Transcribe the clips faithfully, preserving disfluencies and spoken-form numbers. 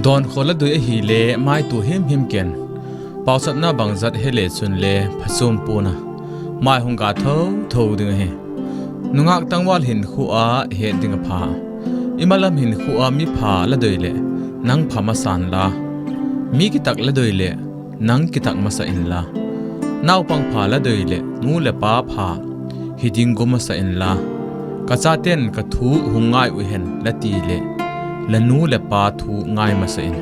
Dawnkhua la doi ahile maitua himhim ken. Pauchapna bangzat he le chunle phachum pua'n a, mai hung ga tho tho ding ahi. Nungak tangval hinkhua a het ding a pha. I malam hinkhua a mi pha la doi leh, nang pha masa'n la, mi kitak la doi leh, nang kitak masa inla, naupang pha la doi leh nu leh pa pha hi ding gum masa inla, ka chate'n ka thu hung ngai uh hen la ti leh, la nu leh pa thu ngai masa in.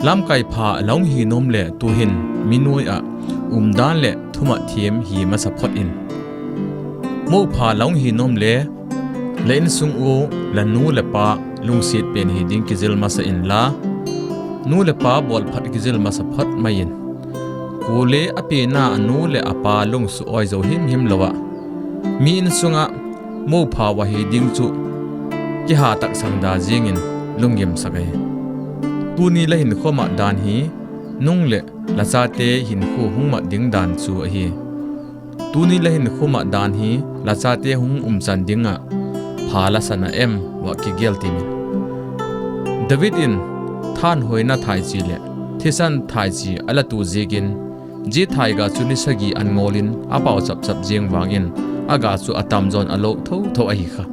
Lamkai pha la hung hi nuam leh tu'hin mi nuai ah umdan leh thumat thiam hi masa phot in. Mo pha la hung hi nuam le, la insung ua la nu leh pa lungsiat pen hi ding kizil masa inla, nu leh pa bawlphat kizil masa phot mai in. Kuale a pianna a nu leh a pa lungsu awi zo himhim lo ah, mi insung ah mo pha a hi ding chu kiha taksang da ziang in lunggimsak ahi. Tuni la hinkhua mat dan hi nung leh la chate hinkhua hung mat ding dan chu ahi. Tuni la hinkhua mat dan hi la chate hung umchan ding ah pha la sa na em, va kigel tin. David in thanhoina thaichi leh thisan thaichi a la tu ziakin, zia thaiga chu ni sagi an ngawl in a pauchap chap ziang vang in, a ga chu a tamzaw'n a lok tho tho ahi kha.